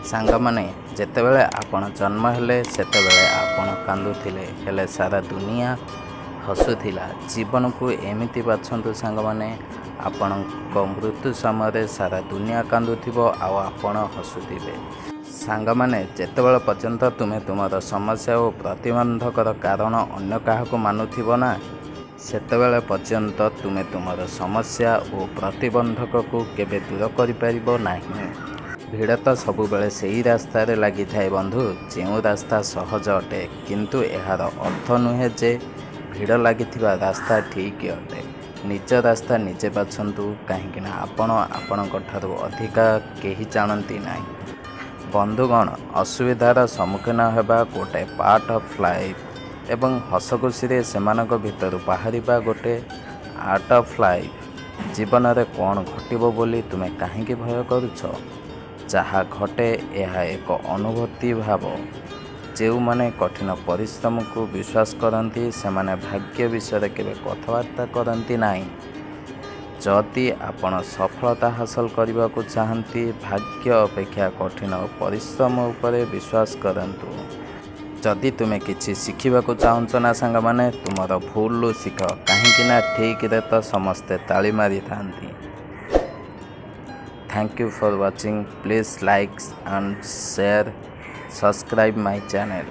ସାଙ୍ଗମାନେ, ଯେତେବେଳେ ଆପଣ ଜନ୍ମ ହେଲେ, ସେତେବେଳେ ଆପଣ କାନ୍ଦୁଥିଲେ, ହେଲେ ସାରା ଦୁନିଆ ହସୁଥିଲା। ଜୀବନକୁ ଏମିତି ବାଛନ୍ତୁ ସାଙ୍ଗମାନେ, ଆପଣଙ୍କ ମୃତ୍ୟୁ ସମୟରେ ସାରା ଦୁନିଆ କାନ୍ଦୁଥିବ ଆଉ ଆପଣ ହସୁଥିବେ। ସାଙ୍ଗମାନେ, ଯେତେବେଳେ ପର୍ଯ୍ୟନ୍ତ ତୁମେ ତୁମର ସମସ୍ୟା ଓ ପ୍ରତିବନ୍ଧକର କାରଣ ଅନ୍ୟ କାହାକୁ ମାନୁଥିବ ନା, ସେତେବେଳେ ପର୍ଯ୍ୟନ୍ତ ତୁମେ ତୁମର ସମସ୍ୟା ଓ ପ୍ରତିବନ୍ଧକକୁ କେବେ ଦୂର କରିପାରିବ ନାହିଁ। ଭିଡ଼ ତ ସବୁବେଳେ ସେହି ରାସ୍ତାରେ ଲାଗିଥାଏ ବନ୍ଧୁ, ଯେଉଁ ରାସ୍ତା ସହଜ ଅଟେ। କିନ୍ତୁ ଏହାର ଅର୍ଥ ନୁହେଁ ଯେ ଭିଡ଼ ଲାଗିଥିବା ରାସ୍ତା ଠିକ୍ ଅଟେ। ନିଜ ରାସ୍ତା ନିଜେ ବାଛନ୍ତୁ, କାହିଁକିନା ଆପଣ ଆପଣଙ୍କ ଠାରୁ ଅଧିକା କେହି ଜାଣନ୍ତି ନାହିଁ। ବନ୍ଧୁଗଣ, ଅସୁବିଧାର ସମ୍ମୁଖୀନ ହେବା ଗୋଟେ ପାର୍ଟ ଅଫ୍ ଲାଇଫ୍ ଏବଂ ହସଖୁସିରେ ସେମାନଙ୍କ ଭିତରୁ ବାହାରିବା ଗୋଟେ ଆର୍ଟ ଅଫ୍ ଲାଇଫ୍। ଜୀବନରେ କ'ଣ ଘଟିବ ବୋଲି ତୁମେ କାହିଁକି ଭୟ କରୁଛ? ଯାହା ଘଟେ ଏହା ଏକ ଅନୁଭୂତି ଭାବ। ଯେଉଁମାନେ କଠିନ ପରିଶ୍ରମକୁ ବିଶ୍ୱାସ କରନ୍ତି, ସେମାନେ ଭାଗ୍ୟ ବିଷୟରେ କେବେ କଥାବାର୍ତ୍ତା କରନ୍ତି ନାହିଁ। ଯଦି ଆପଣ ସଫଳତା ହାସଲ କରିବାକୁ ଚାହାଁନ୍ତି, ଭାଗ୍ୟ ଅପେକ୍ଷା କଠିନ ପରିଶ୍ରମ ଉପରେ ବିଶ୍ୱାସ କରନ୍ତୁ। ଯଦି ତୁମେ କିଛି ଶିଖିବାକୁ ଚାହୁଁଛ ନା ସାଙ୍ଗମାନେ, ତୁମର ଭୁଲରୁ ଶିଖ, କାହିଁକିନା ଠିକରେ ତ ସମସ୍ତେ ତାଳି ମାରିଥାନ୍ତି। Thank you for watching. Please like and share, subscribe my channel.